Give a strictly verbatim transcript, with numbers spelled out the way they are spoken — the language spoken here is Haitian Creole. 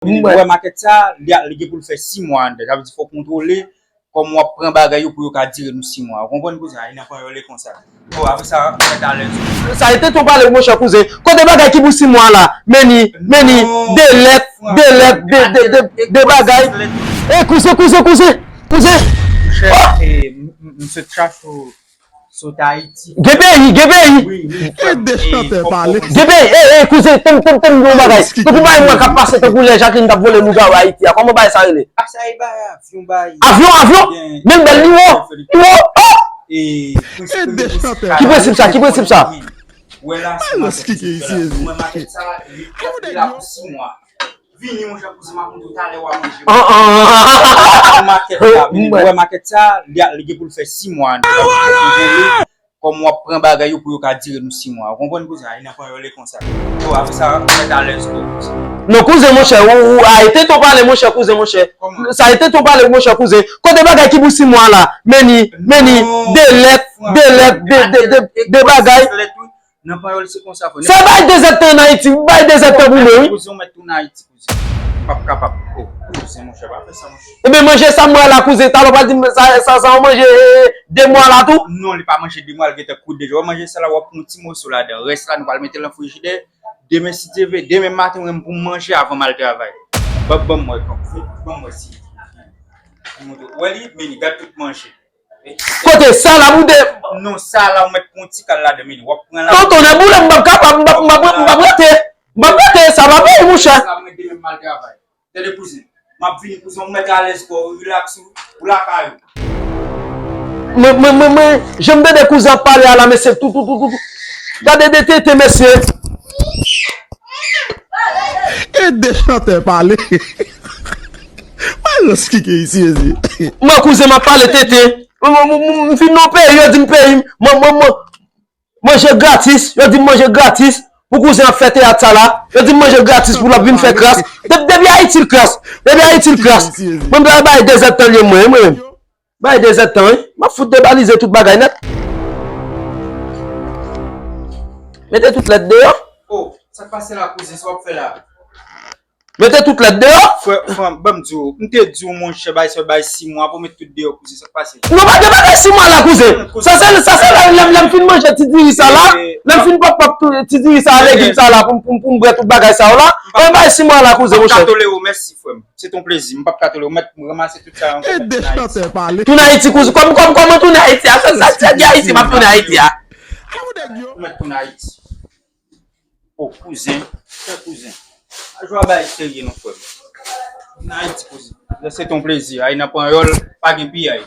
Mwen wè makèt sa, li a- li gen pou l fè sis mwa anndan. Sa vle di fò w kontwole kòman w ap pran bagay yo pou yo ka dire nou sis mwa. Ou konprann kouzen? Ay nan panyòl e konsa. Bon, apre sa, ou mèt alèz. Sa rete ton pale, monchè kouzen. Kote bagay ki pou sis mwa la? Meni, meni, de lèt, de lèt, de, de, de, de bagay. E kouzen, kouzen, kouzen, kouzen. Monchè, e, m- m- m sot chache ou sot Ayiti. Gen peyi, gen peyi. Wi, wi, frè m. Ede chantè pale. Gen peyi, e, e, kouzen, tann, tann, tann yon bagay. Tankou bagay mwen k ap pase tankou lè Jacqueline t ap vole lougawou Ayiti a. Kòman bagay sa rele? A sa e bay avyon bay. Avyon, avyon? Menm bèl li wo. Li wo. Oh! Ede chantè. Ki prensip sa? Ki prensip sa? Wè la, se makèt ki isi. Mwen makèt sa, li la pou sis mwa. Vini, monchè, kouzen, m ap montre w talè w a manje. An, an, an, an, an, an. Makèt la, vini, wè makèt sa, li a- li gen pou l fè sis mwa anndan. Sa vle di fò w kontwole kòman w ap pran bagay yo pou yo ka dire nou sis mwa. Ou konprann kouzen? Ay nan panyòl e konsa. Bon, apre sa, ou mèt alèz tou. Non, kouzen, monchè, ou, ou arete ton pale, monchè, kouzen, monchè. Kòman? Sa rete ton pale, monchè, kouzen. Kote bagay ki pou sis mwa la? Meni, meni, de lèt, de lèt, de, de, de, de bagay. Nan panyòl se konsa, frè. Se bay de zèdtan an Ayiti, bay de zèdtan pou mwen, wi. Kouzen, ou mèt tounen Ayiti, kouzen. M p ap kapab. Oh, kouzen, monchè, pa fè sa, monchè. Ebyen, manje sa m wè la, kouzen. Talè w pral di m sa, sa, sa w manje, eh, de mwa la tou? Non, li pa manje de mwa, li gentan kwit deja. W ap manje sa la, w ap pran yon ti moso ladan. Rès la, nou pral mete l nan frijidè. Demen, si Dye vle, demen maten, mwen, pou m manje avan m al travay. Ban, ban m wè, ban m wè si. Wè li, men li gad tout manje. Kote sa la, boude? Non, sa la, ou mèt pran yon ti kal ladan, men w ap pran la. Tonton, nan boule, m p ap kapab, m p ap, m p ap, m p ap rete. M p ap rete, sa pa peyi, monchè. Sa mwen demen m al travay. Tande kouzen. M ap vini, kouzen, ou mèt alèz kò w, rilaks ou, ou lakay ou. Mwen, mwen, mwen, mwen, jan m tande kouzen ap pale a la, mesye, tou, tou, tou, tou, tou. Gade de tete, mesye. Ede chantè pale. Mwen rans kike isi, ezi. Mwen kouzen m ap pale tete. Mwen, mwen, mwen, mwen, m fin nan peyi, yo di m peyi m. Mwen, mwen, mwen, manje gratis. Yo di m manje gratis. Pou kouzen ap fè teyat sa la. Yo di m manje gratis pou l ap vin fè kras. De- Depi Ayiti l kras. Depi Ayiti l kras. Mwen, m ta bay de zèdtan li mwen, mwen menm. Bay de zèdtan, wi. M ap fout debalize tout bagay nèt. Mete tout lèt deyò. Oh, sa k pase la, kouzen, sa w ap fè la? Mete tout lèt deyò. Frè, frè m, ban m di w, m te di w, monchè, bay sa, bay sis mwa pou w met tout deyò, kouzen, sa k pase? Non, pa gen bagay sis mwa la, kouzen. Sa se, sa se lè, lè, lè m fin manje ti diri sa la, lè m fin pòp pòp tou- ti diri sa, legim sa la, pou m, pou m, pou m bwè tout bagay sa yo la. Ann bay sis mwa la, kouzen, monchè. M p ap ka tolere w, mèsi, frè m. Se t on plezi. M p ap ka tolere w. Mèt m ranmase tout sa yo ankò, mèt tounen Ayiti. Tounen Ayiti, kouzen. Kòm, kòm, kòman tounen Ayiti a? Sa, sa, sa, di Ayiti, m ap tounen Ayiti a. Mèt tounen Ayiti. Oh, kouzen. Frè kouzen. Pa jwe a bagay serye non, frè m. Tounen Ayiti, kouzen. Lè se t on plezi. Ay nan panyòl, pa gen piyay.